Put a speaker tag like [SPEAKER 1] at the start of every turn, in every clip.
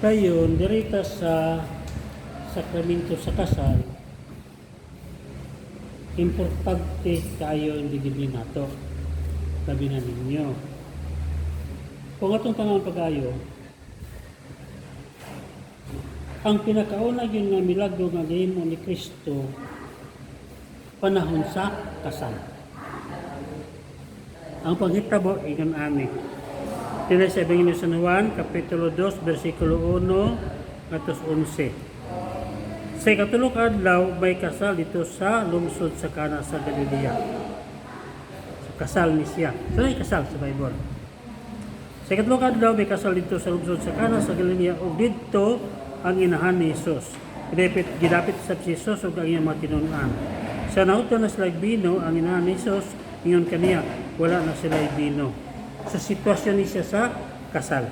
[SPEAKER 1] Kayon, dirita sa sakramento sa kasal, importante kayo hindi gid nato. Labi na ninyo. Kung atong tanawon pag-ayo, ang pinakauna yun nga milagro nga gihimo ni Kristo panahon sa kasal. Ang panghitabo ingon ani. Dinhi sa Ebanghelyo sa Juan, Kapitulo 2, versikulo 1 ngadto 11. Sa ikatulo ka adlaw, may kasal dito sa lungsod sa Cana sa Galilea. So, kasal ni siya. So, may kasal sa Bible. Sa ikatulo ka adlaw, may kasal dito sa lungsod sa Cana sa Galilea ug didto ang inahan ni Jesus. Gidapit sa si Jesus ug ang iyang mga tinun-an. Sa nahutan na sila bino, ang inahan ni Jesus, ingon kaniya, "Wala na sila bino." Sa sitwasyon ni siya sa kasal.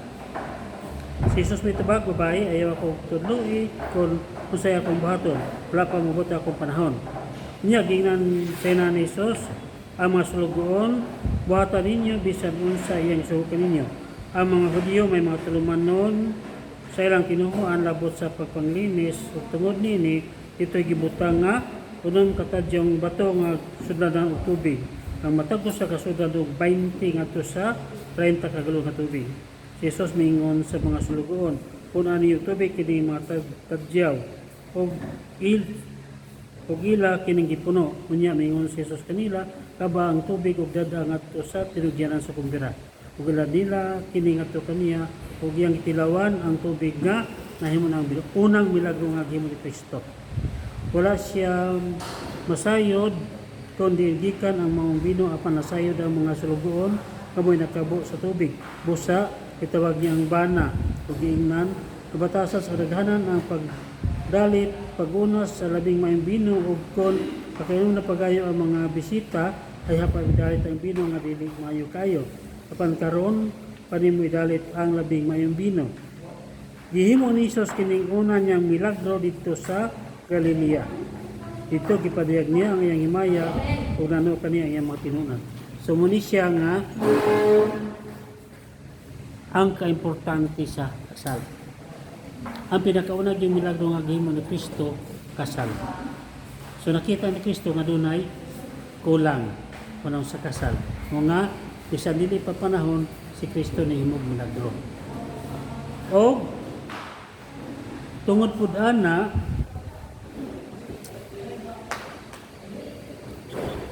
[SPEAKER 1] Si Jesus mitubag, "Babae, ayaw ako tudloi kung unsay akong buhaton. Wala pa moabot akong panahon." Niya, giingnan sa ina ni Jesus ang mga sulugoon, "Buhatan ninyo bisan unsa iyang isugo ninyo." Ang mga Hudyo may mga tulumanon sa ilang tinuhuan labot sa pagpanglinis ug tungod niini ito'y gibutang nga 6 ka tadyong bato nga sudlanan og tubig. Ang matag usa ka sudlan og 20 ngadto sa 30 ka galon nga tubig. Si Jesus miingon sa mga sulugoon, "Pun-a ninyo tubig kini mga tadyaw," ug ila kining gipuno. Unya miingon si Jesus kanila, "Kaba ang tubig ug dad-a ngadto sa tinugyanan sa kumbira." Ug ila nila kini ngadto kaniya ug iyang gitilawan ang tubig nga nahimo ng bino. Unang milagro nga gihimo ni Kristo. Wala siya masayod kundi gikan ang maong bino, apan nasayod ang mga sulugoon kamoy nakabo sa tubig. Busa itawag niya ang bana ug giingnan, "Kabatasan sa kadaghanan ang pagdalit pag-unas sa labing maayong bino, ug kon pakainom na pagayo ang mga bisita, ayha pa idalit ang bino nga dili maayo kayo. Apan karon pa nimo idalit ang labing maayong bino." Gihimo ni Jesus kining una niyang milagro didto sa Galilea. Dito gipadayag niya ang iyang himaya ug nanuo kaniya ang iyang mga tinunan. So muni siya nga ang kaimportante sa kasal. Ang pinakauna yung milagro nga gihimo ni Kristo, kasal. So nakita ni Kristo nga dunay kulang panahon sa kasal. Nga bisan dili pa panahon, si Kristo nihimog milagro. O tungod pud ana,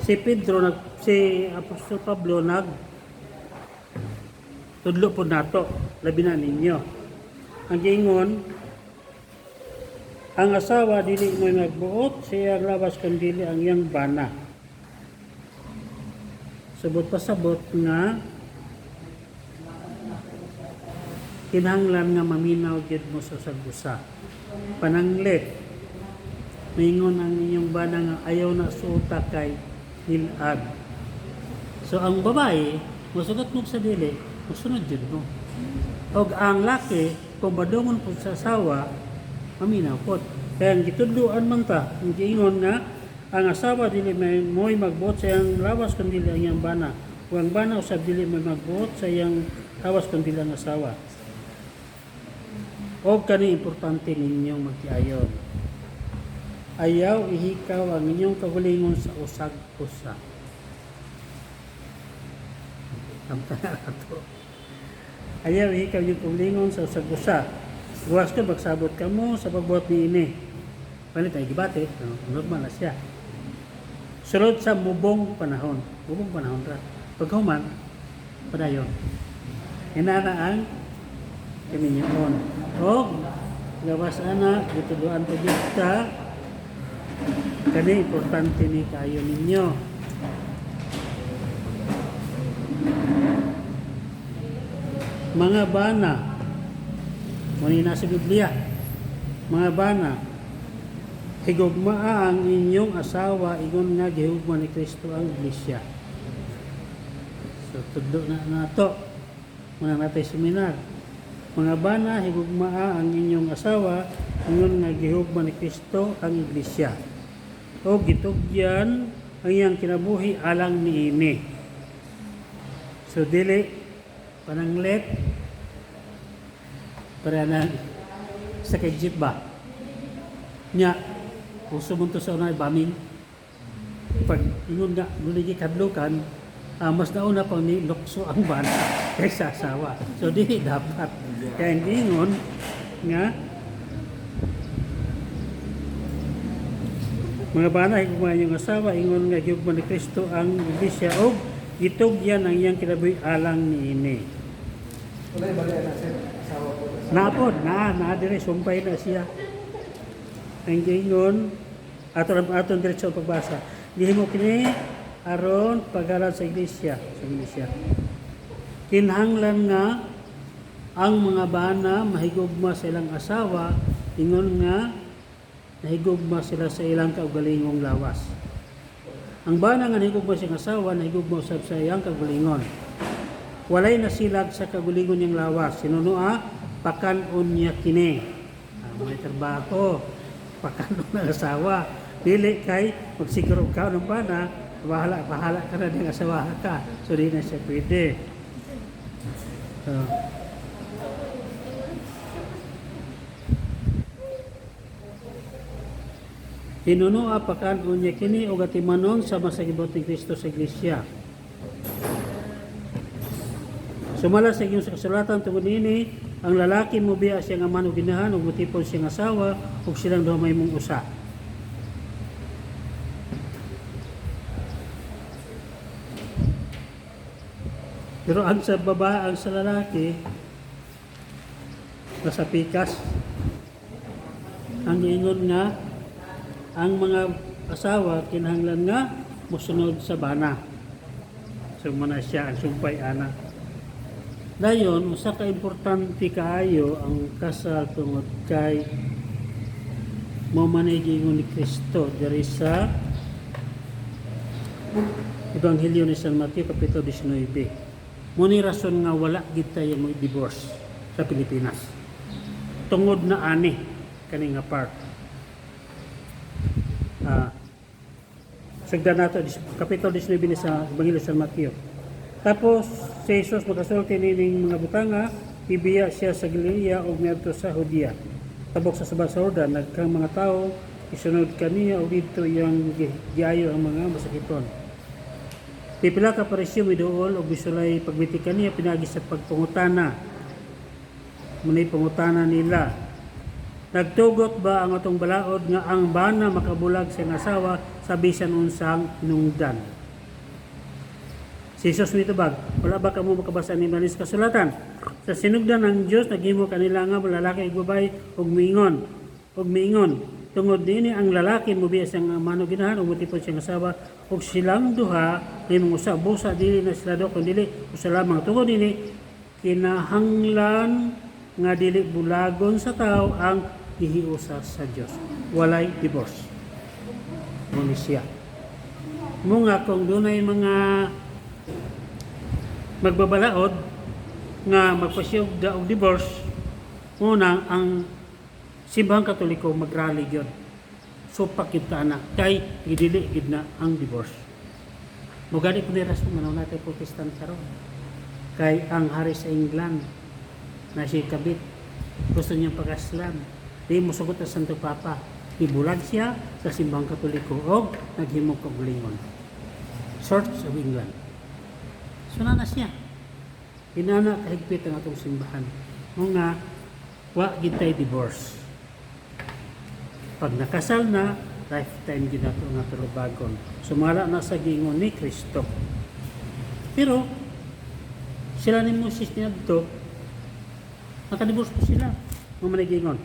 [SPEAKER 1] si Pedro nag si Apostol Pablo nag tudlo po nato, labi na ninyo. Ang giingon, ang asawa dili mo magbuot sa iyang lawas kun dili ang iyang bana. Subot pasabot nga kinahanglan nga maminaw gyud mo sa usag usa. Pananglit mingon ang inyong bana nga ayaw na suota kay nilad. So ang babae, mosugot mo sa dili, mosunod jud mo. Og ang laki, kung badungon po sa asawa, maminaw pod. Kaya ang gitudloan man ta, ang giingon nga ang asawa dili may mo'y magbuot sa iyang lawas kun dili ang iyang bana. Ug ang bana usab dili may magbuot sa iyang lawas kun dili ang asawa. Og kani importante ninyong magtiayon. Ayaw ihikaw ang inyong kaugalingon sa usag usa. Kamta na ato. Ayaw ihikaw yung kaugalingon sa usag usa. Gawas ko magsabot kamo sa pagbuhat niini. Palit ay gibati, no? Normal na siya. Sulod sa mubong panahon. Mubong panahon ra. Paghuman, padayon. Inana ang kaminyoon. Og gawas ana, gitudloan pa gyud ta, kani importante ni kayo ninyo. Mga bana, muna na sa Biblia, mga bana, higugmaa ang inyong asawa ingon nga gihugma ni Kristo ang iglesia. So tudlo na nato. Muna natay seminar. Mga bana, higugmaa ang inyong asawa ingon nga gihugma ni Kristo ang iglesia. O gitugyan ang iyang kinabuhi alang niini. So dili pananglit para na Sa kay jeep ba? Nya, uso mo to sa una bamin. Pag ingon nga, nuligi kadlukan, mas nauna pang ni lukso ang bana kaysa asawa. So di dapat. Kaya hindi ingon nga mga bana, higugma inyong asawa, ingon nga gihugma ni Kristo ang iglesia og gitugyan ang iyang kinabuhi alang niini.
[SPEAKER 2] Wala yung bagay na sir. Asawa po.
[SPEAKER 1] Naapod, na dire sumpay na siya. Ang giingon ato lang aton diretso ang pagbasa. Gihimo kini aron paghalad sa iglesia, sa iglesia. Kinahanglan nga ang mga bana mahigugma sa ilang asawa ingon nga nahigugma sila sa ilang kaugalingong lawas. Ang bana nga nahigugma sa iyang asawa, nahigugma usab sa iyang kaugalingon. Walay nasilag sa kagulingon niyang lawas. Sinunoa, pakanon niya kini. May trabaho, pakanon ng asawa. Dili kay magsiguro ka ng bana, bahala, bahala ka na ng asawa ka. So di na siya pwede. So, Hinunoa pakanon niya kini og atimanon sa masagibot ni Kristo sa iglesia. Sumala sa inyong kasulatan tungod niini, ang lalaki mobiya siyang amahan ug inahan ug motipon siyang asawa ug silang duha mahimong usa. Pero ang sa babae, ang sa lalaki, nasa pikas. Ang ingon nga, ang mga asawa kinahanglan nga mosunod sa bana. So muna siya ang sumpay ana. Dayon, usa ka importante kaayo ang kasal tungod kay mao man ay giingon ni Kristo diri sa Ebanghelyo ni San Mateo kapitulo 19. Mo ni rason nga wala gid tayo mo divorce sa Pilipinas. Tungod na ani kani nga part. Sugdan nato kapitulo 19 ni sa Ebanghelyo ni San Mateo. Tapos si Jesus makasulti nining mga butanga, ibiya siya sa Galilea ug miadto sa Judea. Tabok sa suba sa Jordan, nagkang mga tao isunod kaniya ug didto iyang giayo ang mga masakiton. Pipila ka Pariseo miduol og misulay pagbiti kaniya pinaagi sa pagpangutana. Munay pangutana nila. Nagtugot ba ang atong balaod nga ang bana makabulag sa iyang asawa sa bisan unsang hinungdan? Si Jesus mitubag, wala ba kamo makabasa ni Malis kasulatan? Sa sinugdan ng Dios naghimo kanila nga lalaki ug babae ug miingon, ug miingon. Tungod niini ang lalaki mobiya siyang amahan ug inahan ug motipon siyang asawa ug silang duha mahimong usa. Busa dili na sila duha kun dili usa lamang. Tungod niini kinahanglan nga dili bulagon sa tao ang gihiusa sa Dios. Walay divorce. Muni siya. Mo nga kung dunay mga magbabalaod nga magpasiyog og divorce, una ang Simbahang Katoliko magrally gyud. Supak gyud ta ana kay gidili gyud na ang divorce. Mo gani kun rason nga natin Protestant karon. Kay ang hari sa England na si kabit gusto niyang pag-aslan. Di mo sugot ang Santo Papa. Ibulag siya sa Simbahang Katoliko og naghimo kaugalingon. Church of England. So na siya. Inana kahigpit ang atong simbahan. Mga wa gid tay divorce. Pag nakasal na, lifetime gid nato nga tulubagon. Sumala na sa giingon ni Kristo. Pero sila ni Moses niadto, nakadivorce po sila. Mga manigingon.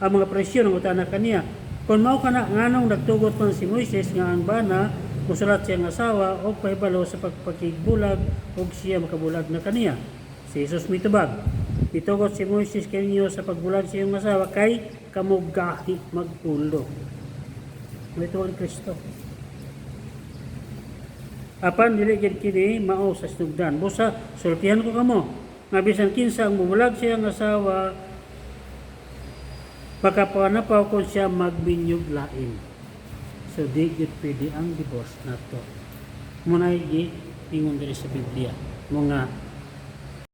[SPEAKER 1] Ang mga presyo ng utana kaniya. Kung mao ka na nganong nagtugot man si Moises nga ang bana musulat siyang asawa og pahibalo sa pagpakigbulag og siya makabulag na kaniya. Si Jesus mitubag. Mitugot si Moises kanyo sa pagbulag sa iyong asawa kay kamugahi magulo. Ito ang Kristo. Apan dili gid kini mao sa sinugdan. Busa sultihan ko kamo nga bisan kinsa ang mubulag sa iyang asawa makapanapaw kung siya magminyog lain. So di gyud pwede ang divorce nato. Munay gi ingon diri sa Biblia mga